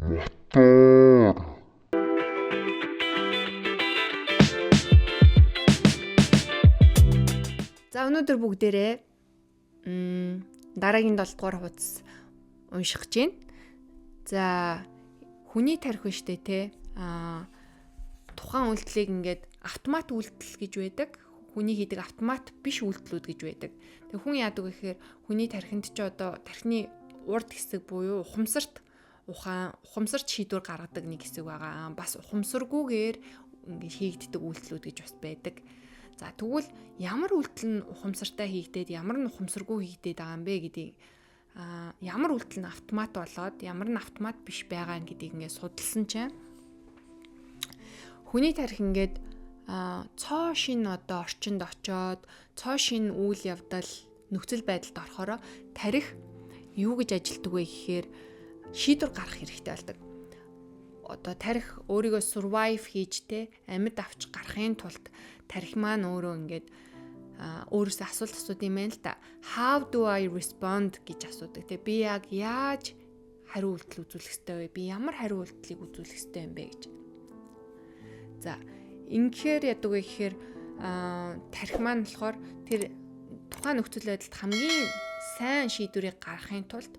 Мотор. За, өнөөдөр бүгдээрээ дараагийн 7 дугаар хуудас унших гэж байна. За, хүний тархи штэ те. Тухайн үйлдэлийг ингээд автомат үйлдэл гэж байдаг. Хүний хийдэг автомат биш үйлдэлүүд гэж байдаг. Тэг хүн яадаг вэ гэхээр хүний тархинд ч одоо тархины урд хэсэг буюу ухамсарт ухаан, ухамсарт шийдвэр гаргадаг нэг хэсэг байгаа. Бас ухамсаргүйгээр ингээд хийгддэг үйлдэлүүд гэж бас байдаг. За, тэгвэл ямар үйлдэл нь ухамсартай хийгдээд, ямар нь ухамсаргүй хийгдээд байгаа юм бэ гэдгийг, ямар үйлдэл нь автомат болоод, ямар нь автомат биш байгаа гэдгийг ингээд судалсан чинь хүний тархи ингээд цоо шин одоо орчинд очоод, цоо шин үйл явдал, нөхцөл байдалд орохороо тархи юу гэж ажилтдаг вэ гэхээр шийдвэр гаргах хэрэгтэй болдог. Одоо тархи өөрийгөө survive хийж те, амьд авч гарахын тулд тархи маань өөрөө ингээд өөрөөсөө асуулт асууд юм байна л та. "How do I respond?" гэж асуудаг те. Би яг яаж хариу үйлдэл үзүүлэх ёстой вэ? Би ямар хариу үйлдэлийг үзүүлэх ёстой юм бэ гэж. За, ингэхээр яадаг вэ гэхээр тархи маань болохоор тэр тухайн нөхцөл байдалд хамгийн сайн шийдвэрийг гаргахын тулд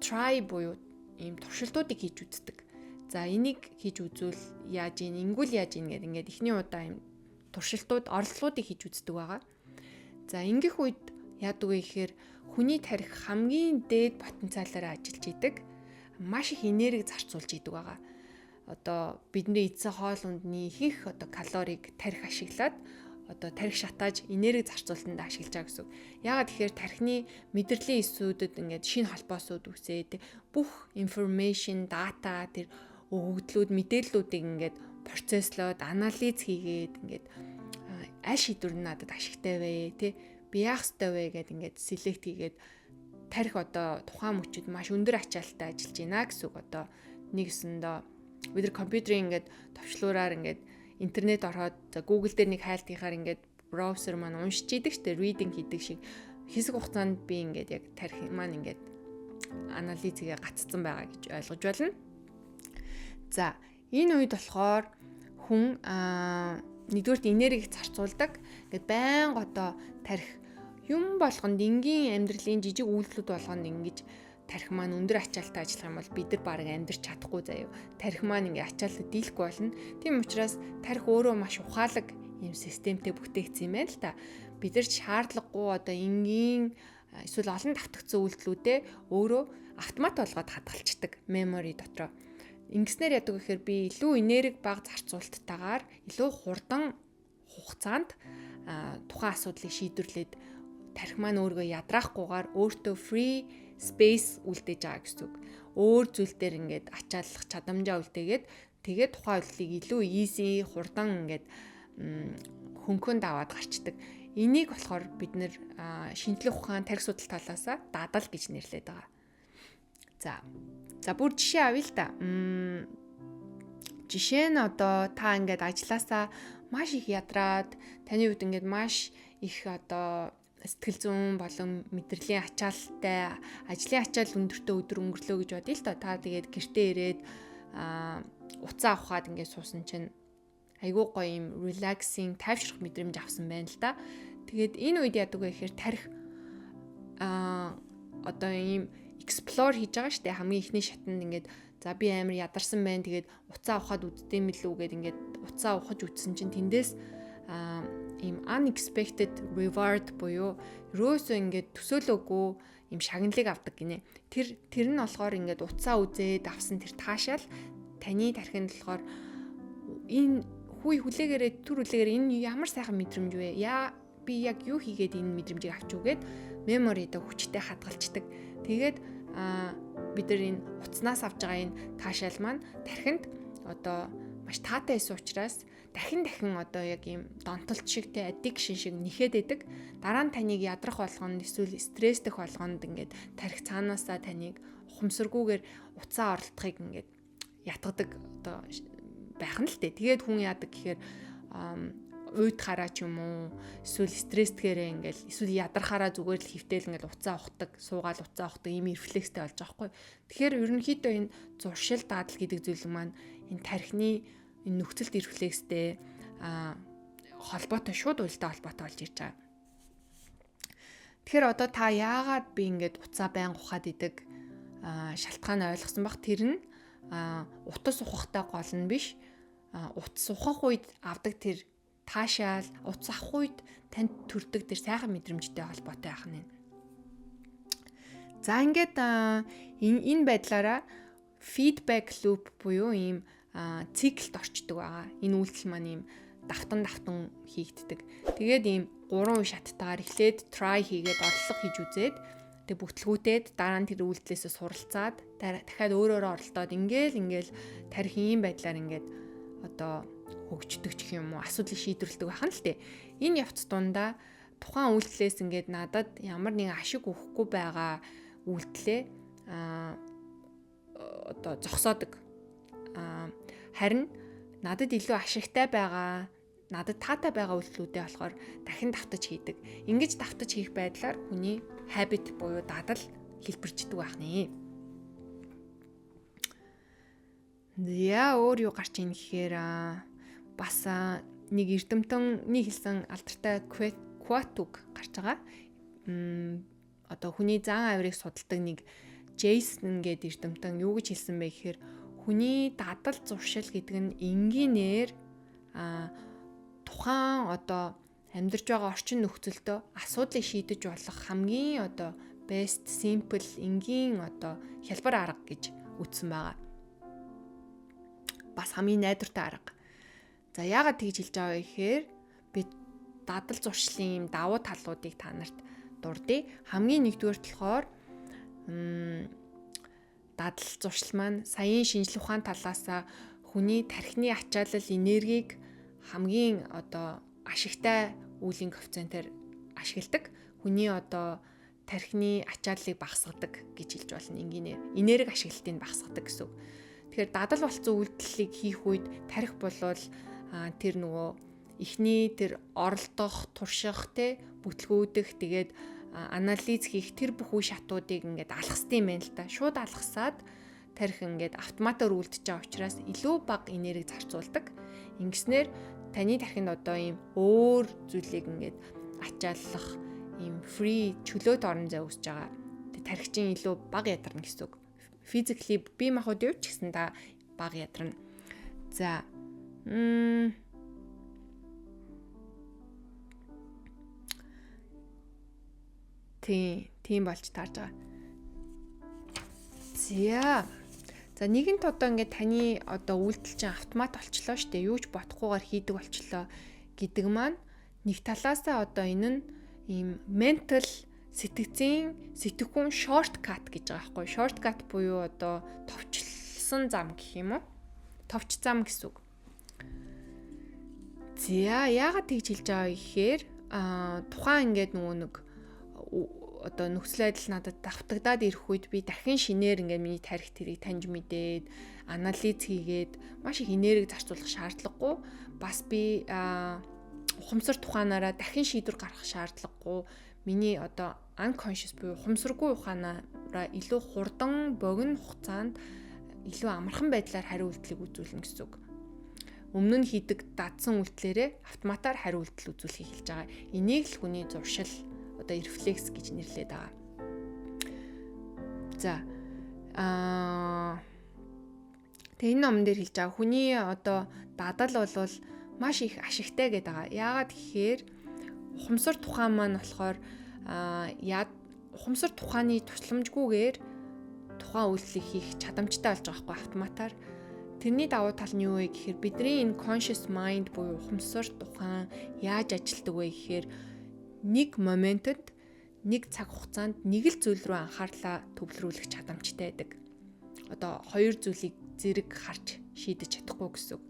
try буюу ийм туршилтуудыг хийж үздэг. За, энийг хийж үзвэл яаж ийн, ингүүл яаж ийн гэдэг ингээд эхний удаа ийм туршилтууд, оролдлуудыг хийж үздэг байгаа. За, ингэх үед яадаг вэ гэхээр хүний тархи хамгийн дээд потенциалаараа ажиллаж идэг. Маш их энерги зарцуулж идэг байгаа. Одоо бидний идсэн хоол ундны ихэнх одоо калорийг тархи ашиглаад, одоо тархи шатааж энерги зарцуулалтанд ашиглаж байгаа гэсэн үг. Яагаад тэгэхээр тархины мэдрэлийн эсүүдэд ингээд шинэ холбоосууд үүсээд, бүх information, data, тэр өгөгдлүүд, мэдээллүүдийг ингээд процесслоод, анализ хийгээд, ингээд аль шийдвэр нь надад ашигтай вэ те, би яах ёстой вэ гэд ингээд select хийгээд тархи одоо тухайн мөчөд маш өндөр ачаалттай ажиллаж байна гэсэн үг. Одоо нэгсэндээ бид нар компьютерийн ингээд товчлуураар ингээд интернет ороход, за, Google дээр нэг хайлт хийхээр ингээд браузер маань уншиж идэг штэ, reading хийдэг шиг хэсэг хугацаанд би ингээд яг тархи маань ингээд анализ хийгээ гаццсан байгаа гэж ойлгож байна. За, энэ үед болохоор хүн нэгдүгээрт энерги зарцуулдаг. Ингээд байнга одоо тархи юм болгонд, энгийн амьдралын жижиг үйлдэлүүд болгонд ингэж тархи маань өндөр ачаалттай ажиллах юм бол бид нар бараг амьдрч чадахгүй заяа. Тархи маань ингээ ачаалал дийлэхгүй болно. Тийм учраас тархи өөрөө маш ухаалаг юм системтэй бүтээгдсэн юм байна л та. Бид нар шаардлагагүй одоо энгийн эсвэл олон давтагдсан үйлдэлүүдээ өөрөө автомат болгоод хадгалцдаг memory дотроо. Ингэснээр яадаг гэхээр би илүү энерги бага зарцуулттайгаар илүү хурдан хугацаанд тухайн асуудлыг шийдвэрлээд, тархи маань өөрийгөө ядраахгүйгээр өөртөө free space үлдээж байгаа гэсэн үг. Өөр зүйл дээр ингээд ачааллах чадамжаа үлдээгээд, тэгээд тухайн үйлдэлийг илүү easy, хурдан ингээд хөнгөн даваад гарчдаг. Энийг болохоор бид нэр шинжлэх ухаан, тархи судлал талаасаа дадал гэж нэрлэдэг байгаа. За. За, бүр жишээ авъя л та. Жишээ нь одоо та ингээд ажилласаа маш их ядраад, таны хувьд ингээд маш их одоо сэтгэл зүйн болон мэдрэлийн ачаалттай, ажлын ачаал өндөртэй өдөр өнгөрлөө гэж бодъё л доо. Та тэгээд гэртээ ирээд уцаа авахад ингээд суусан чинь айгүй гоё юм relaxing, тайвшрах мэдрэмж авсан байна л да. Тэгээд энэ үед яадаг вэ гэхээр тархи одоо ийм explore хийж байгаа штэ, хамгийн эхний шатанд ингээд за, би амар ядарсан байна, тэгээд уцаа ухаад үздэм билүү гэд ингээд уцаа ухаж үзсэн чинь тэндээс ийм unexpected reward буюу ерөөсөө ингээд төсөөлөөгүй ийм шагналыг авдаг гинэ. Тэр нь болохоор ингээд уцаа үзээд авсан тэр таашаал таны тархинд болохоор энэ хүй, хүлээгээрээ, түр хүлээгээрээ, энэ ямар сайхан мэдрэмж вэ? Яа, би яг юу хийгээд энэ мэдрэмжийг авч үгээд memory д хүчтэй хадгалцдаг. Тэгээд бид нар энэ утаснаас авч байгаа энэ таашаал маань тархинд одоо маш таатай байсан учраас дахин дахин одоо яг ийм донтолт шиг те, addiction шиг нэхэд байдаг. Дараа нь таныг ядрах болгонд эсвэл стресстэх болгонд ингээд тархи цаанаасаа таныг ухамсаргүйгээр уцаа оролдохыг ингээд ятгадаг одоо байх нь л дээ. Тэгээд хүн яадаг гэхээр Уйдахаараа ч юм уу, эсвэл стресстгээрээ ингээл, эсвэл ядархаараа зүгээр л хэвтэл ингээл уцаа ухдаг, суугаал уцаа ухдаг ийм рефлекстэй болж байгаа байхгүй. Тэгэхээр ерөнхийдөө энэ зуршил дадал гэдэг зүйл маань энэ тархины энэ нөхцөлт рефлекстэй холбоотой, шууд уялдаа холбоотой болж ирж байгаа. Тэгэхээр одоо та яагаад би ингээд уцаа байн ухаад идэг шалтгаан ойлгосон бах. Тэр нь утас ухахтай гол нь биш. Утас ухах үед авдаг тэр таашаал, утас авах үед танд төрдөг тэр сайхан мэдрэмжтэй холбоотой байх нь. За, ингээд энэ байдлаараа feedback loop буюу ийм циклд орчдөг байгаа. Энэ үйлдэл маань ийм давтан давтан хийгддэг. Тэгээд ийм гурван үе шаттайгаар эхлээд try хийгээд, оролдлого хийж үзээд, тэг бүтлгүүтээд, дараа нь тэр үйлдэлээсээ суралцаад, дахиад өөрөөрөө оролдоод, ингээл ингээл тархи ийм байдлаар ингээд одоо хөгждөг ч юм уу, асуудлыг шийдвэрлэдэг байх нь л тээ. Энэ явц дундаа тухайн үйлдэлээс ингээд надад ямар нэгэн ашиг өгөхгүй байгаа үйлдэлээ одоо зогсоодог. Харин надад илүү ашигтай байгаа, надад таатай байгаа үйлдэлүүдээ болохоор дахин давтаж хийдэг. Ингэж давтаж хийх байдлаар хүний habit буюу дадал хэлбэрчдэг байх нэ. За, өөр юу гарч ийн гэхээр бас нэг эрдэмтэнний хэлсэн алдартай quote үг гарч байгаа. Одоо хүний зан авирыг судалдаг нэг Джейсон гэдэг эрдэмтэн юу гэж хэлсэн бэ гэхээр хүний дадал зуршил гэдэг нь энгийнээр тухайн одоо амьдарч байгаа орчин нөхцөлдөө асуудлыг шийдэж болох хамгийн одоо best, simple, энгийн одоо хялбар арга гэж үздсэн байгаа. Бас хамгийн найдвартай арга. За, яагаад тэгж хэлж байгаа вэ гэхээр би дадал зуршлын юм давуу талуудыг та нарт дурдъя. Хамгийн нэгдүгээр болохоор дадал зуршил маань саяын шинжлэх ухаан талаасаа хүний тархины ачаалал энергийг хамгийн одоо ашигтай үүлийн коэффициентээр ашигладаг. Хүний одоо тархины ачааллыг багасгадаг гэж хэлж болно энгийнээр. Энерги ашиглалтыг багасгадаг гэсэн үг. Тэгэхээр дадал болцсон үйлдэлийг хийх үед тархи болвол тэр нөгөө эхний тэр оролдох, турших, те, бүтлгүүдэх, тэгээд анализ хийх тэр бүх үе шатуудыг ингээд алхасдаг юм байна л да. Шууд алхасаад тархи ингээд автоматар үлдэж байгаа учраас илүү бага энерги зарцуулдаг. Ингэснээр таны тархинд одоо ийм өөр зүйлийг ингээд ачааллах ийм free, чөлөөт орон зай үүсэж байгаа. Тэг тархи чинь илүү бага ядарна гэсэн үг. Physically бие махбод юу ч гэсэн та бага ядарна. За, тийм болж таарж байгаа. За. За, нэгэнт одоо ингээд таны одоо үйлдэл чинь автомат болчлоо штэ. Юу ч бодохгүйгээр хийдэг болчлоо гэдэг маань нэг талаасаа одоо энэ нь ийм mental, сэтгэцийн, сэтгэхүйн shortcut гэж байгаа байхгүй. Shortcut буюу одоо товчлсон зам гэх юм уу? Товч зам гэсэн үг. За, яагаад тэгж хэлж байгаа вэ гэхээр тухайн ингээд нөгөө нэг одоо нөхцөл байдал надад давтагдаад ирэх үед би дахин шинээр ингээд миний тархи тэрийг таньж мэдээд, анализ хийгээд маш их энерги зарцуулах шаардлагагүй. Бас би ухамсар тухаанаараа дахин шийдвэр гаргах шаардлагагүй. Миний одоо unconscious буюу ухамсаргүй ухаанаараа илүү хурдан, богино хугацаанд илүү амархан байдлаар хариу үйлдэлийг үзүүлнэ гэсэн үг. Өмнө нь хийдэг дадсан үйлдэлээрээ автоматар хариу үйлдэл үзүүлэхийг хэлж байгаа. Энийг л хүний зуршил, одоо рефлекс гэж нэрлэдэг байгаа. За, тэгээ энэ номон дээр хэлж байгаа хүний одоо дадал бол маш их ашигтай гэдэг байгаа. Яагаад гэхээр ухамсар тухайн маань болохоор яа ухамсар тухааны тусламжгүйгээр тухайн үйлдэлийг хийх чадамжтай болж байгаа байхгүй, автоматар. Тэрний давуу тал нь юу вэ гэхээр бидний энэ conscious mind буюу ухамсар тухайн яаж ажилтдаг вэ гэхээр нэг моментод, нэг цаг хугацаанд нэг л зүйл рүү анхаарлаа төвлөрүүлэх чадамжтай байдаг. Одоо хоёр зүйлийг зэрэг харж шийдэж чадахгүй гэсэн үг.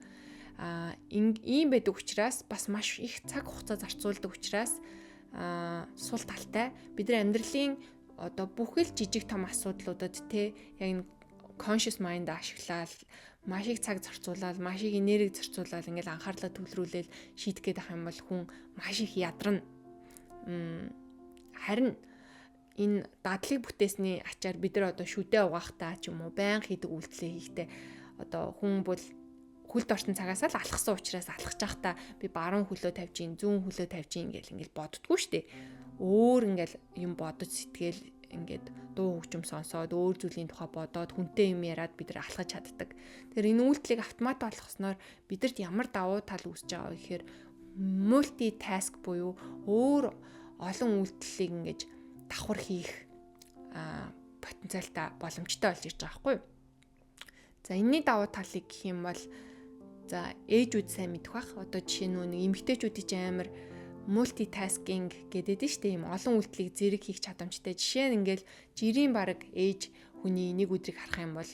Ийм байдаг учраас бас маш их цаг хугацаа зарцуулдаг учраас сул талтай. Бидний амьдралын одоо бүхэл жижиг том асуудлуудад, те, яг энэ Conscious mind ашиглаад, маш их цаг зарцуулаад, маш их энерги зарцуулаад, ингээл анхаарлаа төвлөрүүлээл шийдэх гээд ах юм бол хүн маш их ядарна. Харин энэ дадлыг бүтээсний ачаар бид нар одоо шүдээ угаахтаа ч юм уу, байнга хийдэг үйлдэлээ хийхдээ одоо хүн бол хөлд орсон цагаас л алхсан учраас алхаж байхдаа би баруун хөлөө тавьж ийн, зүүн хөлөө тавьж ийн гэл ингээл боддгоо штэ. Өөр ингээл юм бодож, сэтгэл ингээд дуу хөгжим сонсоод, өөр зүйлийн тухай бодоод, хүнтэй юм яриад бид нар алхаж чаддаг. Тэгэхээр энэ үйлдэлийг автомат болгосноор бидэрт ямар давуу тал үүсэж байгаа вэ гэхээр multitask буюу өөр олон үйлдэлийг ингэж давхар хийх потенциалтай, боломжтой болж ирж байгаа байхгүй юу? За, энэний давуу талыг гэх юм бол, за, ээжүүд сайн мэдэх бах. Одоо жишээ нь нэг эмэгтэйчүүдийн чинь амар multitasking гэдэг нь шүү дээ. Ийм олон үйлдэлийг зэрэг хийх чадамжтай. Жишээ нь ингээл жирийн бараг ээж хүний нэг өдрийг харах юм бол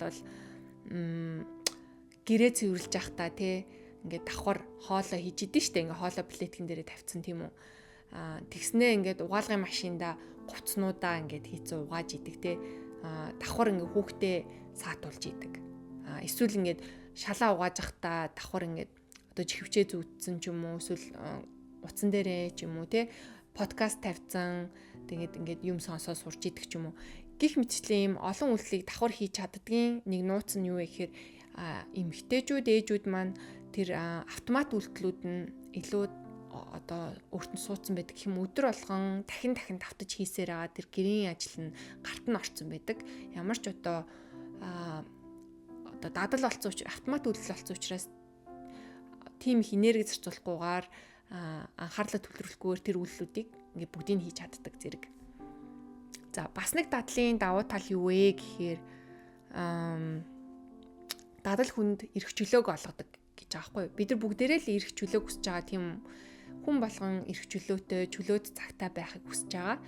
гэрээ цэвэрлж явахдаа те, ингээд давхар хоолоо хийж идэв штэ, ингээд хоолоо плиткэн дээрээ тавьсан, тийм үү? Тэгснээ ингээд угаалгын машинда хувцснуудаа ингээд хийцэн угааж идэг те, давхар ингээд хүүхдээ саатуулж идэг, эсвэл ингээд шалаа угааж явахдаа давхар ингээд одоо чихвчээ зүүдсэн ч юм уу, эсвэл утсан дээрээ ч юм уу те, подкаст тавьсан, тэгээд ингээд юм сонсоо сурч идэг ч юм уу, гэх мэтчлэн ийм олон үйлдэлийг давхар хийж чаддгийн нэг нууц нь юу вэ гэхээр эмэгтэйчүүд, ээжүүд маань тэр автомат үйлдэлүүд нь илүү одоо өөрт нь суудсан байдаг юм, өдөр болгон дахин дахин давтаж хийсээр байгаа тэр гэрийн ажил нь гарт нь орцсон байдаг. Ямар ч одоо дадал болсон учраас, автомат үйлдэл болсон учраас тийм их энерги зарцуулахгүйгээр, анхаарлаа төвлөрүүлэхгүйгээр тэр үйлдэлүүдийг ингээ бүгдийг хийж чаддаг зэрэг. За, бас нэг дадлын давуу тал юу вэ гэхээр дадал хүнд эрх чөлөөг олгодог гэж байгаа байхгүй юу? Бид нар бүгдээрээ л эрх чөлөөг хүсэж байгаа, тийм, хүн болгон эрх чөлөөтэй, чөлөөт цагтаа байхыг хүсэж байгаа.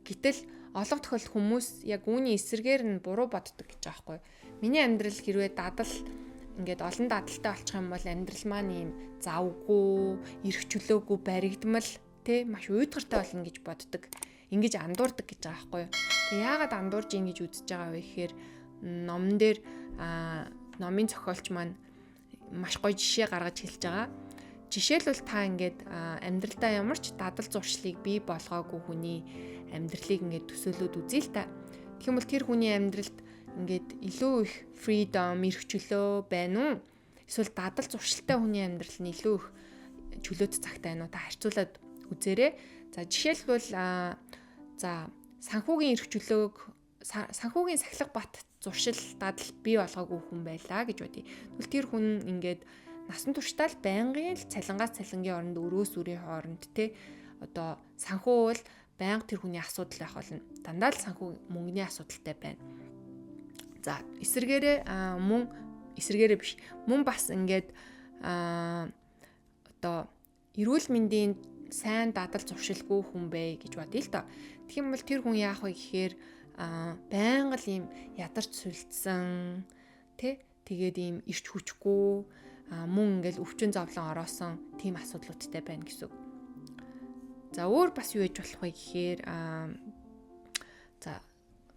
Гэтэл олон тохиолдолд хүмүүс яг үүний эсрэгээр нь буруу боддог гэж байгаа байхгүй юу? Миний амьдрал хэрвээ дадал ингээд олон дадалтай болчих юм бол амьдрал маань ийм завгүй, эрх чөлөөгүй, баригдмал тэ, маш уйдгартай болно гэж боддог. Ингэж андуурдаг гэж байгаа байхгүй юу? Тэгээ яагаад андуурж ийн гэж үзэж байгаа вэ гэхээр номон дээр номын зохиолч маань маш гоё жишээ гаргаж хэлж байгаа. Жишээлбэл, та ингээд амьдралдаа ямар ч дадал зуршлыг бий болгоогүй хүний амьдралыг ингээд төсөөлөөд үзье л та. Тэгэх юм бол тэр хүний амьдралд ингээд илүү их freedom, эрх чөлөө байна уу? Эсвэл дадал зуршилтай хүний амьдрал нь илүү их чөлөөт цагтай байна уу? Та харьцуулаад үзээрэй. За, жишээлбэл, за, санхүүгийн эрх чөлөөг, санхүүгийн сахилга бат зуршил, дадал бий болгоогүй хүн байлаа гэж бодъё. Тэгвэл тэр хүн ингээд насан туршдаа л байнгын л цалингаас цалингийн оронд, өрөөс өрийн хооронд те, одоо санхүү бол байнга тэр хүний асуудал байх болно. Дандаа л санхүү, мөнгөний асуудалтай байна. За, эсрэгээрээ мөн, эсрэгээрээ биш. Мөн бас ингээд одоо эрүүл мэндийн сайн дадал зуршилгүй хүн бай гэж бодъё л доо. Тэгэх юм бол тэр хүн яах вэ гэхээр байнга л ийм ядарч сүлдсэн тэ, тэгээд ийм ирч хүчгүй, мөн ингээл өвчин зовлон ороосон тийм асуудлуудтай байна гэсэн үг. За, өөр бас юу хийж болох вэ гэхээр, за,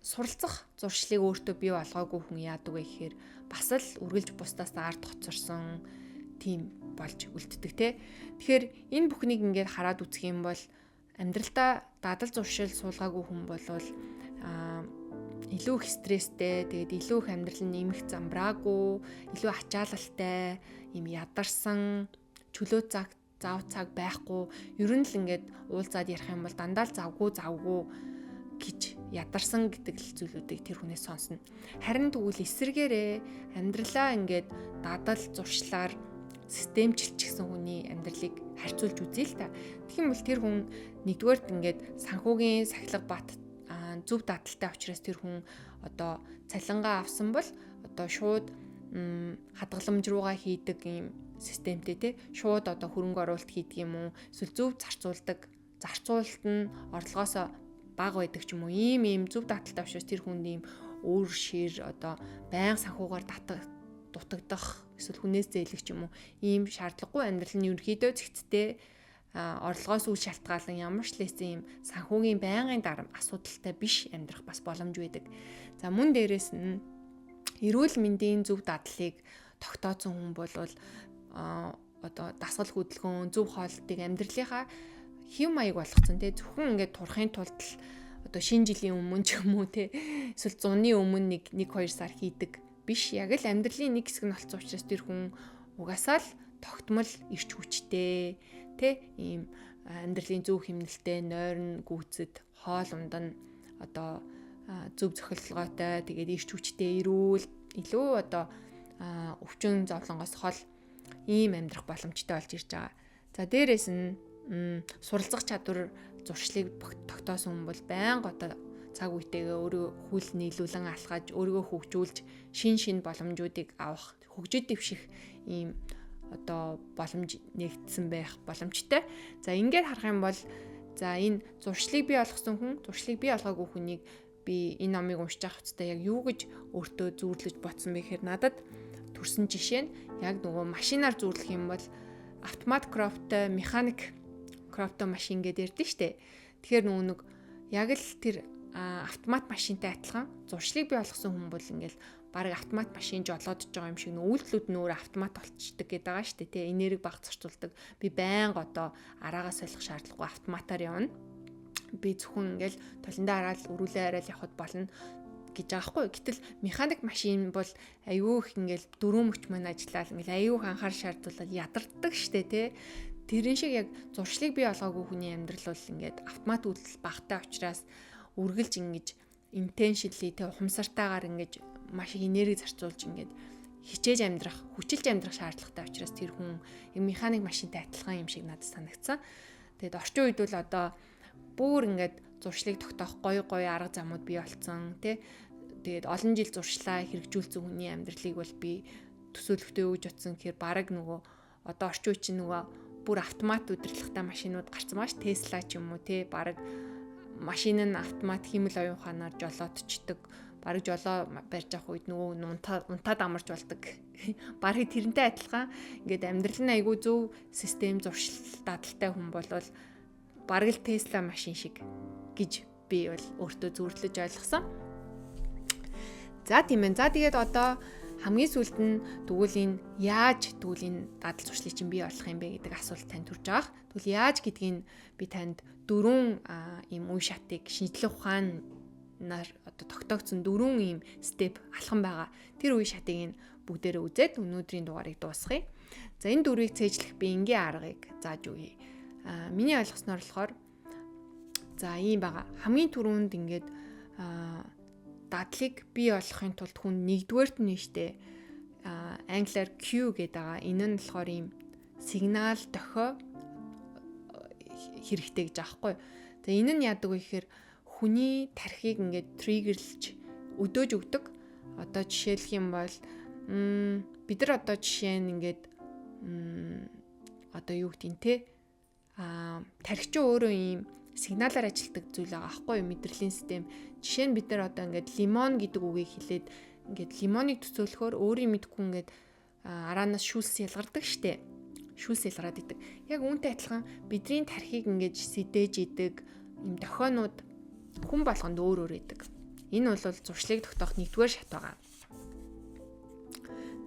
суралцах зуршлыг өөртөө бий болгоогүй хүн яадаг вэ гэхээр бас л үргэлж бусдаас ард хоцорсон тийм болж үлддэг те. Тэгэхээр энэ бүхнийг ингээд хараад үзэх юм бол амьдралдаа дадал зуршил суулгаагүй хүн болвол илүү их стресстэй, тэгээд илүү их амьдрал нь нэмэх замбраагүй, илүү ачаалалтай, юм ядарсан, чөлөө цаг, зав цаг байхгүй, ер нь л ингээд уулзаад ярих юм бол дандаа л завгүй, завгүй гэж ядарсан гэдэг л зүйлүүдийг тэр хүнээс сонсно. Харин тэгвэл эсрэгээрээ амьдралаа ингээд дадал зуршлаар системчилчихсэн хүний амьдралыг харьцуулж үзье л та. Тэгэх юм бол тэр хүн нэгдүгээрт ингээд санхүүгийн сахилга бат, зөв дадалтай учраас тэр хүн одоо цалингаа авсан бол одоо шууд хадгаламж руугаа хийдэг юм системтэй тий, шууд одоо хөрөнгө оруулалт хийдэг юм уу, эсвэл зөв зарцуулдаг, зарцуулалт нь орлогоос бага байдаг ч юм уу, ийм ийм зөв дадалтай учраас тэр хүнд ийм өөр шир одоо байнга санхугаар дутагдах, эсвэл хүнээс зээлэх ч юм уу, ийм шаардлагагүй, амьдрал нь ерөнхийдөө зэгцтэй, орлогоос үл шалтгаалan ямар ч лээсэн ийм санхүүгийн байнгын дарам асуудалтай биш амьдрах бас боломж байдаг. За, мөн дээрэс нь Эрүүл мэндийн зөв дадлыг тогтооцсон хүн бол одоо дасгал хөдөлгөөн, зөв хооллолтыг амьдралынхаа хэв маяг болгоцсон тий, зөвхөн ингээд турахын тулд л одоо шинэ жилийн өмнө ч юм уу тий, эсвэл зуны өмнө 1 1 2 сар хийдэг биш, яг л амьдралын нэг хэсэг нь болцсон учраас тэр хүн угаасаа л тогтмол эрч хүчтэй тий, ийм амьдралын зөв хэмнэлтэй, нойрон гүйцэд, хоол унд нь одоо зөв зохилгоотой, тэгээд эрч хүчтэй, эрүүл, илүү одоо өвчин зовлонгоос хол ийм амьдрах боломжтой болж ирж байгаа. За, дээрэс нь суралцах чадвар, зуршлыг тогтоосон хүн бол байнга одоо цаг үетэйгээ өөрөө хүл нийлүүлэн алхаж, өөрийгөө хөгжүүлж, шин шин боломжуудыг авах, хөгжиж дэвших ийм одоо боломж нэгдсэн байх боломжтой. За, ингээд харах юм бол за, энэ зуршлыг бий болгосон хүн, зуршлыг бий болгоогүй хүнийг би энэ номыг уншиж авах хугацаанд яг юу гэж өөртөө зүүрлэж бодсон бэ гэхээр надад төрсэн жишээ нь яг нөгөө машинаар зүүрлэх юм бол автомат кроптой, механик кроптой машин гэдээ ярьдэн штэ. Тэгэхээр нөгөө нэг яг л тэр автомат машинтай адилхан зуршлыг бий болгосон хүн бол ингээл бараг автомат машин жолоодож байгаа юм шиг нөө үйлдэлүүд нь өөрөө автомат болчихдог гэдэг байгаа шүү дээ, тий, энерги бага зарцуулдаг. Би байнга одоо араагаа солих шаардлагагүй, автоматар явна. Би зөвхөн ингээл толондоо араал өрүүлээ араал явхад болно гэж байгаа хгүй. Гэтэл механик машин бол аюу их ингээл дөрөв мөч маань ажиллаад ингээл аюу их анхаар шаардуулаад ядардаг штэ, тий. Тэрэн шиг яг зуршлыг бий болгоогүй хүний амьдрал бол ингээд автомат үйлдэл багтай учраас үргэлж ингэж intentionally, тэ, ухамсартайгаар ингэж маш их энерги зарцуулж ингээд хичээж амьдрах, хүчилж амьдрах шаардлагатай учраас тэр хүн механик машинтай адилхан юм шиг надад санагдсан. Тэгээд орчин үед бол одоо бүр ингээд зуршлыг тогтоох гоё гоё арга замууд бий болцсон, тий. Тэгээд олон жил зуршлаа хэрэгжүүлсэн хүний амьдралыг бол би төсөөлөхдөө юу гэж бодсон гэхээр бараг нөгөө одоо орчин үеийн нөгөө бүр автомат удирдлагатай машинууд гарсан маш, Tesla ч юм уу, тий, бараг машин нь автомат хиймэл оюун ухаанаар жолоодчдаг, бараг жолоо барьж авах үед нөгөө унтаад амарч болдог. Бараг тэрнтэй адилхан ингээд амьдрал нь айгүй зөв систем, зуршил, дадалтай хүн болвол бараг л Tesla машин шиг гэж би бол өөртөө зүйрлэж ойлгосон. За, тийм ээ. За, тэгээд одоо хамгийн сүүлд нь тэгвэл энэ яаж, тэгвэл энэ дадал зуршлыг чинь бий болох юм бэ гэдэг асуулт танд төрж байгаа. Тэгвэл яаж гэдгийг би танд дөрвөн ийм үе шатыг, шинжлэх ухаанаар одоо тогтоогдсон дөрвөн ийм step, алхам байгаа. Тэр үе шатыг нь бүгдээрээ үзээд өнөөдрийн дугаарыг дуусгая. За, энэ дөрвийг цээжлэх би энгийн аргыг зааж өгье. Миний ойлгосноор болохоор за, ийм байгаа. Хамгийн түрүүнд ингээд дадлыг бий болгохын тулд хүн нэгдүгээрт нь штэ, англиар cue гэдэг байгаа. Энэ нь болохоор ийм сигнал, дохио хэрэгтэй гэж байгаа хгүй. За, энэ нь яадаг вэ гэхээр хүний тархийг ингээд trigger лж өдөөж өгдөг. Одоо жишээлх юм бол бид нар одоо жишээ нь ингээд одоо юу гэдгийг те, тархи чинь өөрөө ийм сигналаар ажилладаг зүйл байгаа аахгүй юу, мэдрэлийн систем. Жишээ нь бид нар одоо ингээд лимон гэдэг үгийг хэлээд ингээд лимоныг төсөөлөхөөр өөрийн мэдэхгүй ингээд араанаас шүүлс ялгардаг штэ. Шүүлс ялгараад идэг. Яг үүнтэй адилхан бидний тархийг ингээд сэдээж идэг ийм дохионууд хүн болгонд өөр өөр идэг. Энэ бол зуршлыг тогтоох нэгдүгээр шат байгаа.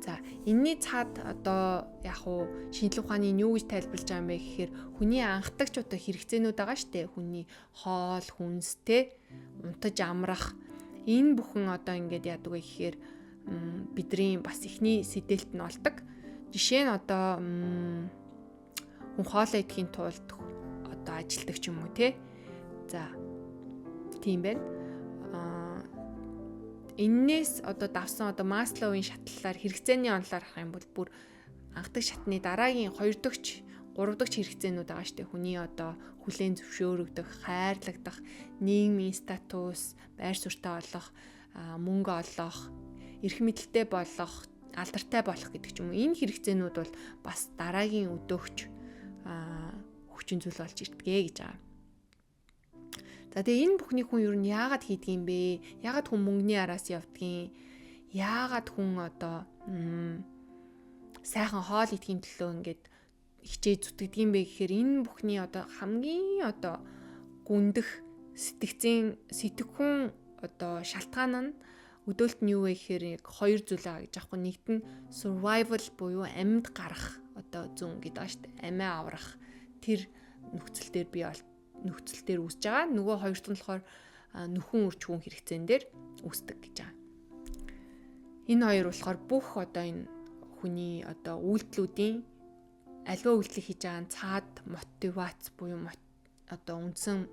За, энэний цаад одоо яг уу шинжлэх ухааны нь юу гэж тайлбарлаж байгаа юм бэ гэхээр хүний анхдагч одоо хэрэгцээнүүд байгаа штэ. Хүний хоол, хүнс, те, унтаж амрах, энэ бүхэн одоо ингээд яадаг вэ гэхээр бидний бас эхний сэдэлт нь болдог. Жишээ нь одоо хүн хоолоо идэхийн тулд одоо ажилдаг ч юм уу, те. За, тийм байна. Эннээс одоо давсан одоо Масловын шатлалаар, хэрэгцээний онолоор харах юм бол бүр анхдаг шатны дараагийн хоёр дахь, гурав дахь хэрэгцээнүүд байгаа шүү дээ. Хүний одоо хүлээн зөвшөөрөгдөх, хайрлагдах, нийгмийн статус, байр суурьтай олох, мөнгө олох, эрх мэдэлтэй болох, алдартай болох гэдэг ч юм уу. Энэ хэрэгцээнүүд бол бас дараагийн өдөөгч хүчин зүйл болж ирдгээ гэж байгаа. За, тэгээ энэ бүхнийг хүн ер нь яагаад хийдэг юм бэ? Яагаад хүн мөнгөний араас явдгийн? Яагаад хүн одоо сайхан хоол идэхийн төлөө ингээд хичээж зүтгэдэг юм бэ гэхээр энэ бүхний одоо хамгийн одоо гүндэх сэтгцэн сэтгхүүн одоо шалтгаан нь Өдөөлт нь юу вэ гэхээр яг хоёр зүйл байгаа гэж аахгүй. Нэгт нь survival буюу амьд гарах одоо зүүн гэдэг байгаа шүү дээ. Амиа аврах тэр нөхцөл дээр би бол нөхцөл дээр үүсэж байгаа. Нөгөө хоёр дахь нь болохоор нөхөн үрчгүүн хэрэгцээн дээр үүсдэг гэж байгаа. Энэ хоёр болохоор бүх одоо энэ хүний одоо үйлдэлүүдийн аливаа үйлдэл хийж байгаа цаад мотивац буюу одоо үндсэн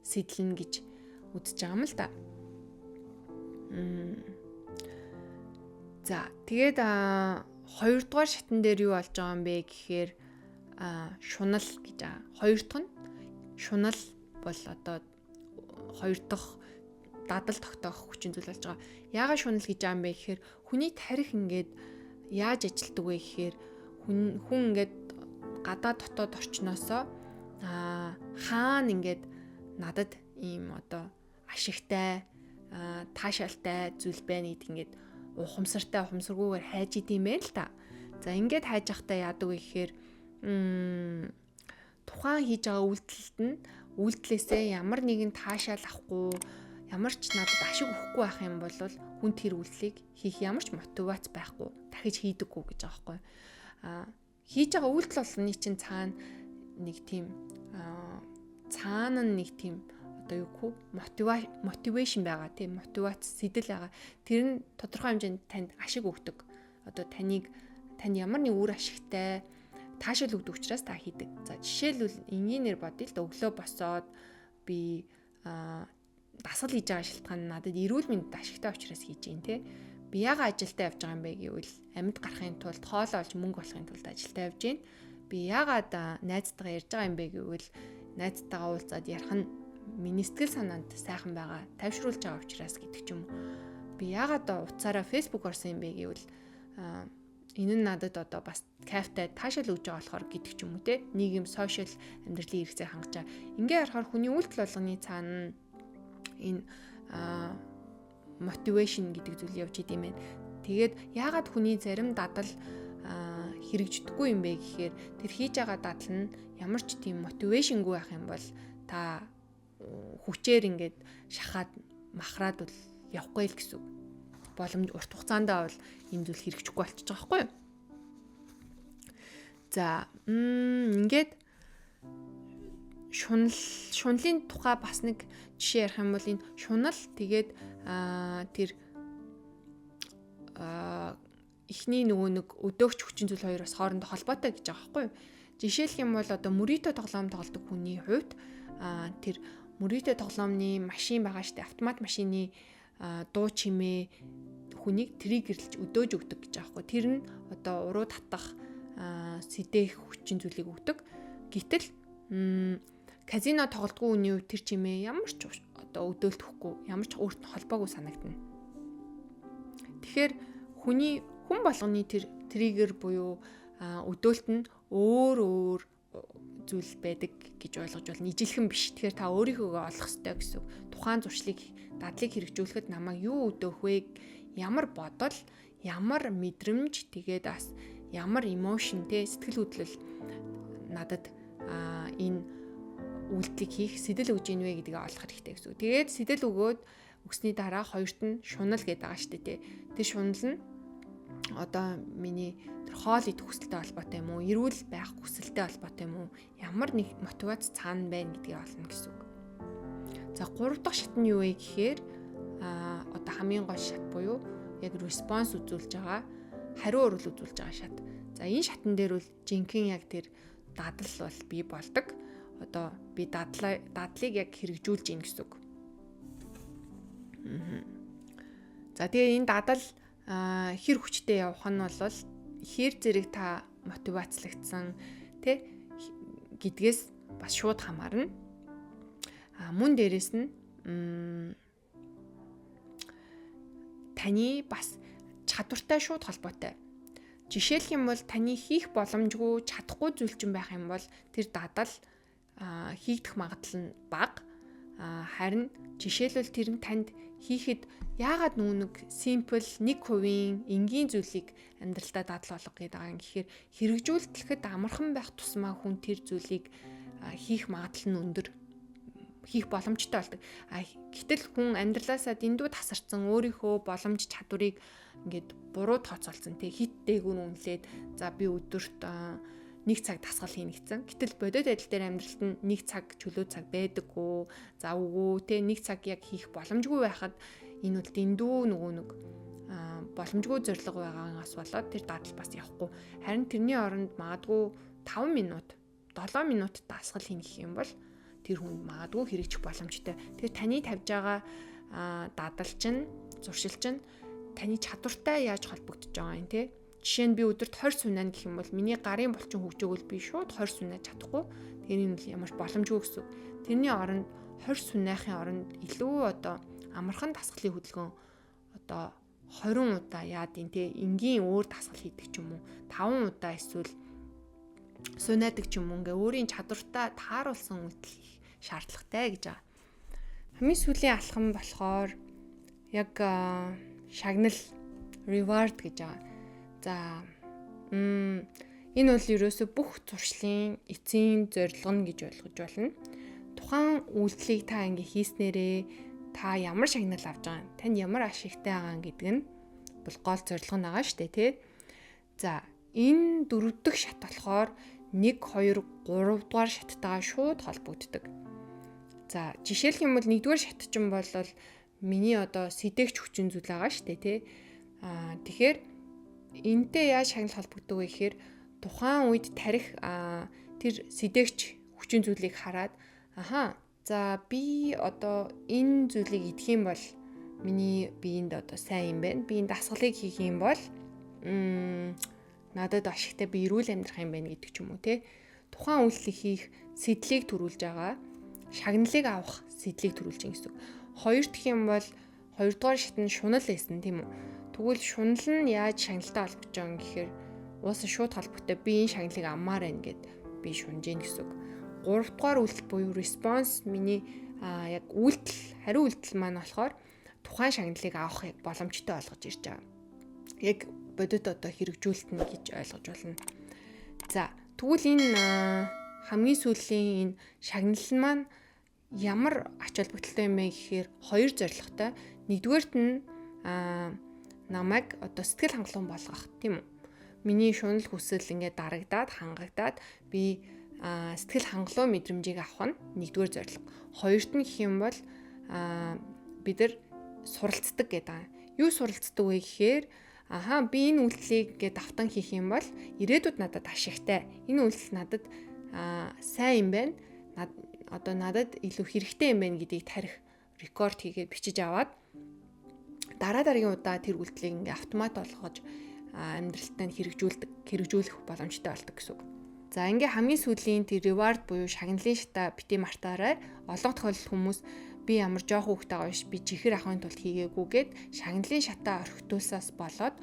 сэдлэн гэж үзэж байгаа юм л да. За, тэгээд хоёрдугаар шатн дээр юу болж байгаа юм бэ гэхээр шунал гэж байгаа. Хоёр дахь нь шунал бол одоо хоёр дахь дадал тогтоох хүчин зүйл болж байгаа. Яагаад шунал гэж байгаа юм бэ гэхээр хүний тарих ингээд яаж ажилтдаг вэ гэхээр хүн ингээд гадаа дотоод орчноосоо хаана ингээд надад ийм одоо ашигтай, таашаалтай зүйл байна гэдэг ингээд ухамсартай, ухамсаргүйгээр хайж идэм байх л та. За, ингээд хайж явахдаа яадаг вэ гэхээр тухайн хийж байгаа үйлдэлт нь үйлдэлээсээ ямар нэгэн таашаал авахгүй, ямар ч надад ашиг өгөхгүй байх юм бол хүн тэр үйлдэлийг хийх ямар ч мотивац байхгүй, дахиж хийдэггүй гэж байгаа байхгүй. Хийж байгаа үйлдэл болгоны чинь цаана нэг тийм цаана нэг тийм одоо юу гэх вэ, motivation байгаа, тийм мотивац, сэтэл байгаа. Тэр нь тодорхой хэмжээнд танд ашиг өгдөг. Одоо таныг танд ямар нэг үр ашигтай таашаал өгдөг учраас та хийдэг. За, жишээлбэл, энгийнээр бодъё л да, өглөө босоод би дасгал хийж байгаа шалтгаан нь надад эрүүл мэнд ашигтай учраас хийж гин те. Би яагаад ажилдаа явж байгаа юм бэ гэвэл амьд гарахын тулд, хоолоо олж мөнгө олохын тулд ажилдаа явж гин. Би яагаад найзтайгаа ярьж байгаа юм бэ гэвэл найзтайгаа уулзаад ярих нь миний сэтгэл санаанд сайхан байгаа, тайвшруулж байгаа учраас гэдэг ч юм уу. Би яагаад утсаараа Facebook орсон юм бэ гэвэл энэ нь надад одоо бас кайфтай, таашаал өгж байгаа болохоор гэдэг ч юм уу те. Нийгэм, сошиал амьдралын хэрэгцээ хангаж байгаа. Ингээ харахаар хүний үйлдэл болгоны цаана энэ motivation гэдэг зүйл явж идэм байх. Тэгээд яагаад хүний зарим дадал хэрэгждэггүй юм бэ гэхээр тэр хийж байгаа дадал нь ямар ч тийм motivation гүй байх юм бол та хүчээр ингээд шахаад махраад бол явахгүй л гэсэн үг. Боломж урт хугацаанд бол энэ зүйл хэрэгжихгүй болчихж байгаа байхгүй юу? За, ингээд шуналын тухай бас нэг жишээ ярих юм бол энэ шунал тэгээд тэр эхний нөгөө нэг өдөөгч хүчин зүйл хоёр бас хоорондоо холбоотой гэж байгаа байхгүй юу? Жишээлх юм бол одоо мөрийто тоглоом тоглодог хүний хувьд тэр мөрийто тоглоомны машин байгаа штэ, автомат машины дуу чимээ хүнийг trigger лж өдөөж өгдөг гэж байгаа байхгүй. Тэр нь одоо уруу татах, сэдэх хүчин зүйлийг өгдөг. Гэтэл казино тоглодгүй хүний хувьд тэр чимээ ямар ч одоо өдөөлт өгөхгүй, ямар ч өөрт нь холбоогүй санагдана. Тэгэхээр хүний хүн болгоны тэр trigger буюу өдөөлт нь өөр өөр зүйл байдаг гэж ойлгож байна. Ижилхэн биш. Тэгэхээр та өөрийнхөөгөө олох ёстой гэсэн үг. Тухайн зуршлыг, дадлыг хэрэгжүүлэхэд намайг юу өдөөх вэ? Ямар бодол, ямар мэдрэмж, тэгээд бас ямар emotion те, сэтгэл хөдлөл надад энэ үйлдэлийг хийх сэтэл өгж ийн вэ гэдгийг олох хэрэгтэй гэсэн үг. Тэгээд сэтэл өгөөд өгсний дараа хоёрт нь шунал гэдэг байгаа шүү дээ. Тэр шунал нь одоо миний тэр хоол идэх хүсэлтэй холбоотой юм уу, эрүүл байх хүсэлтэй холбоотой юм уу, ямар нэг мотивац цаана байна гэдгийг олно гэсэн үг. За, гурав дахь шат нь юу вэ гэхээр одоо хамгийн гол шат буюу яг response үзүүлж байгаа, хариу урвал үзүүлж байгаа шат. За, энэ шатан дээр бол жинхэнэ яг тэр дадал бол бий болдог. Одоо би дадлыг яг хэрэгжүүлж гин гэсэн үг. За, тэгээ энэ дадал хэр хүчтэй явах нь бол хэр зэрэг та мотивацлагдсан тэ гэдгээс бас шууд хамаарна. Мөн дээрэс нь таны бас чадвартай шууд холбоотой. Жишээлх юм бол таны хийх боломжгүй, чадахгүй зүйл чинь байх юм бол тэр дадал хийгдэх магадлал нь бага. Харин жишээлбэл тэр нь танд хийхэд яагаад нүүнэг simple 1% энгийн зүйлийг амьдралдаа дадал болгох гэдэг байгаа юм гэхээр хэрэгжүүлэхэд амархан байх тусмаа хүн тэр зүйлийг хийх магадлал нь өндөр Хийх боломжтой болдог. А гэтэл хүн амьдралаасаа дэндүү тасарсан, өөрийнхөө боломж чадварыг ингээд буруу тооцоолсон, тий, хит дээгүүр үнэлээд, за, би өдөрт 1 цаг дасгал хийнэ гэсэн. Гэтэл бодит байдал дээр амьдралд нь 1 цаг чөлөө цаг байдаггүй. За, үгүй те, 1 цаг яг хийх боломжгүй байхад энэ бол дэндүү нөгөө нэг боломжгүй зорилго байгаагаас болоод тэр дадал бас явахгүй. Харин тэрний оронд магадгүй 5 минут, 7 минут дасгал хийнэ гэх юм бол тэр хүнд магадгүй хэрэгжих боломжтой. Тэр таны тавьж байгаа дадал чинь, зуршил чинь таны чадвартай яаж холбогдож байгаа юм, те. Жишээ нь, би өдөрт 20 сунаана гэх юм бол миний гарын булчин хөгжөөгөл би шууд 20 сунааж чадахгүй. Тэр юм л ямар ч боломжгүй гэсэн. Тэрний оронд, 20 сунаахын оронд илүү одоо амархан дасгалын хөдөлгөөн, одоо 20 удаа яадын те, энгийн өөр дасгал хийдэг ч юм уу, 5 удаа эсвэл сунаадаг ч юм уу, ингээ өөрийн чадвартай тааруулсан үйлдэл хийх шаардлагатай гэж байгаа. Хамгийн сүүлийн алхам болохоор яг шагнал, reward гэж байгаа. За, энэ бол ерөөсө бүх зуршлын эцсийн зорилго нь гэж ойлгож байна. Тухайн үйлдэлийг та ингээ хийснээрээ та ямар шагнал авч байгаа юм, танд ямар ашигтай байгаа гэдэг нь бол гол зорилго нь байгаа шүү дээ, тий. За, энэ дөрөв дэх шат болохоор 1 2 3 дугаар шаттайгаа шууд холбогддог. За, жишээлх юм бол нэгдүгээр шат чинь бол миний одоо сэдээгч хүчин зүйл байгаа шүү дээ, тий. Аа, тэгэхээр энтэй яаж шагнал холбогддог вэ гэхээр тухайн үед тарих тэр сэдээгч хүчин зүйлийг хараад, аха, за, би одоо энэ зүйлийг идэх юм бол миний биеинд одоо сайн юм байна. Би энэ дасгалыг хийх юм бол надад ашигтай, би эрүүл амьдрах юм байна гэдэг ч юм уу, те. Тухайн үйлдэлийг хийх сэдлийг төрүүлж байгаа, шагналыг авах сэдлийг төрүүлж байгаа гэсэн үг. Хоёр дахь юм бол хоёрдугаар шат нь шунал байсан, тийм үү? Тэгвэл шунал нь яаж шагналтай холбогдож байгаа юм гэхээр уусаа шууд холбогдтой, би энэ шагналыг авмаар байна гэд би шунж гин гэсэн үг. Гуравдугаар үйлдэл буюу response, миний яг үйлдэл, хариу үйлдэл маань болохоор тухайн шагналыг авах яг боломжтой болгож ирж байгаа. Яг бодит одоо хэрэгжүүлэлт нь гэж ойлгож байна. За, тэгвэл энэ хамгийн сүүлийн энэ шагнал нь маань ямар ач холбогдолтой юм бэ гэхээр хоёр зорилготой. Нэгдүгээрт нь намайг одоо сэтгэл хангалуун болгох, тийм үү? Миний шунал хүсэл ингээд дарагдаад, хангагдаад би сэтгэл хангалуун мэдрэмжийг авах нь нэгдүгээр зорилго. Хоёрт нь гэх юм бол бид нар суралцдаг гэдэг. Юу суралцдаг вэ гэхээр, аха, би энэ үйлдэлийг ингээд давтан хийх юм бол ирээдүйд надад ашигтай. Энэ үйлдэл надад сайн юм байна. Одоо надад илүү хэрэгтэй юм байна гэдгийг тарих рекорд хийгээд бичиж аваад дараа дараагийн удаа тэр үйлдэлийг ингээ автомат болгож амьдралтаа хэрэгжүүлдэг, хэрэгжүүлэх боломжтой болдог гэсэн үг. За, ингээ хамгийн сүүлийн тэр reward буюу шагналын шатаа бити мартаарай. Олон тохиолдолд хүмүүс би ямар жоох хүүхдтэйгаа биш, би чихэр авахын тулд хийгээгүйгээд шагналын шатаа орхитуулсаас болоод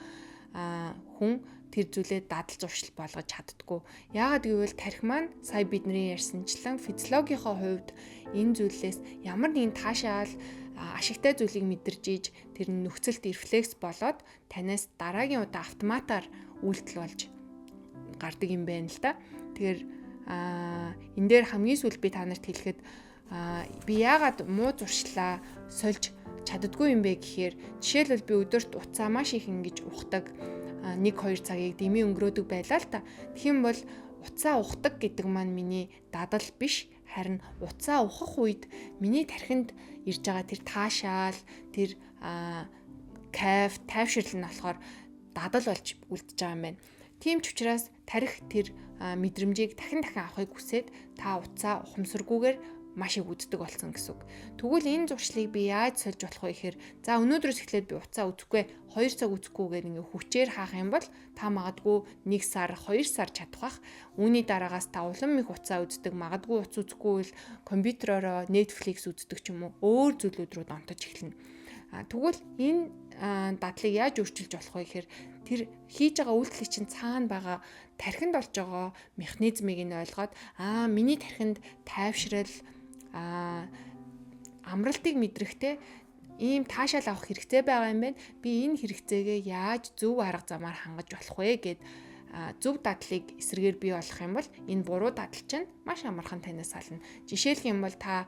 хүн тэр зүйлээ дадал зуршил болгож чаддггүй. Яагаад гэвэл тархи маань сая бидний ярьсанчлан физиологийнхоо хувьд энэ зүйлээс ямар нэгэн таашаал, ашигтай зүйлийг мэдэрж иж тэр нөхцөлд рефлекс болоод танаас дараагийн удаа автоматар үйлдэл болж гардаг юм байна л да. Тэгэхээр энэ дээр хамгийн сүүл би та нарт хэлэхэд би яагаад муу зуршлаа сольж чаддгүй юм бэ гэхээр жишээлбэл, би өдөрт утсаа маш их ингэж ухдаг, 1 2 цагийг дэмий өнгөрөөдөг байлаа л та. Тэгэх юм бол утсаа ухдаг гэдэг маань миний дадал биш, харин утсаа ухах үед миний тархинд ирж байгаа тэр таашаал, тэр кайф, тайвшрал нь болохоор дадал болж үлдэж байгаа юм байна. Тийм ч учраас тархи тэр мэдрэмжийг дахин дахин авахыг хүсээд та утсаа ухамсаргүйгээр маш их үздэг болсон гэсэн үг. Тэгвэл энэ зуршлыг би яаж сольж болох вэ гэхээр, за, өнөөдрөөс эхлээд би утсаа үзэхгүй, 2 цаг үзэхгүй гэдэг ингээ хүчээр хаах юм бол та магадгүй 1 сар, 2 сар чадах бах. Үүний дараагаас та улам их утсаа үздэг, магадгүй утас үзэхгүй бол компьютероороо Netflix үздэг ч юм уу, өөр зүйлүүд рүү донтож эхэлнэ. Тэгвэл энэ дадлыг яаж өөрчилж болох вэ гэхээр тэр хийж байгаа үйлдэлийг чинь цаана байгаа тархинд болж байгаа механизмыг нь ойлгоод, миний тархинд тайвшрал, амралтыг мэдрэхтэй ийм таашаал авах хэрэгцээ байгаа юм байна. Би энэ хэрэгцээгээ яаж зөв арга замаар хангаж болох вэ гэд Зөв дадлыг эсрэгээр бий болох юм бол энэ буруу дадал чинь маш амархан танаас сална. Жишээлх юм бол та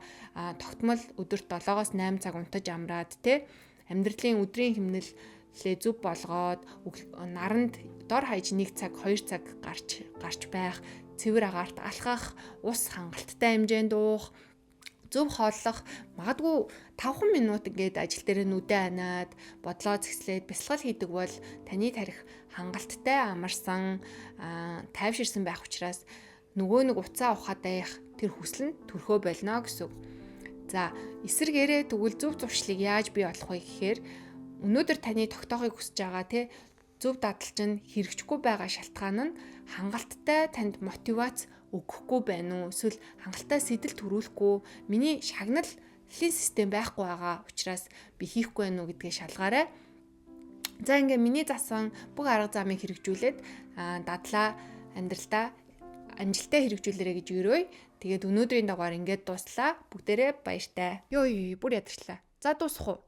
тогтмол өдөрт 7-оос 8 цаг унтаж амраад, те, амьдралын өдрийн хэмнэлээ зөв болгоод, наранд дор хаяж 1 цаг, 2 цаг гарч гарч байх, цэвэр агаарт алхах, ус хангалттай хэмжээнд уух, зөв хооллох, магадгүй 5 минут ингээд ажил дээр нүдээ анаад, бодлоо зэгслээд бясалгал хийдэг бол таны тархи хангалттай амарсан, тайвширсан байх учраас нөгөө нэг утсаа ухаад байх тэр хүсэл нь төрхөө болно гэсэн үг. За, эсрэгээрээ тэгвэл зөв зуршлыг яаж бий болох вэ гэхээр өнөөдөр таны тогтоохыг хүсэж байгаа, те, зөв дадал чинь хэрэгжихгүй байгаа шалтгаан нь хангалттай танд мотивац өгөхгүй байна уу, эсвэл хангалттай сэтэл төрүүлэхгүй, миний шагналын систем байхгүй байгаа учраас би хийхгүй байна уу гэдгээ шалгаарай. За, ингээ миний заасан бүх арга замыг хэрэгжүүлээд дадлаа амьдралдаа амжилттай хэрэгжүүлээрэй гэж өрөөе. Тэгээд өнөөдрийн дугаар ингээд дууслаа. Бүгдээрээ баяртай. Йоо, бүр ядарчлаа. За, дуусах уу?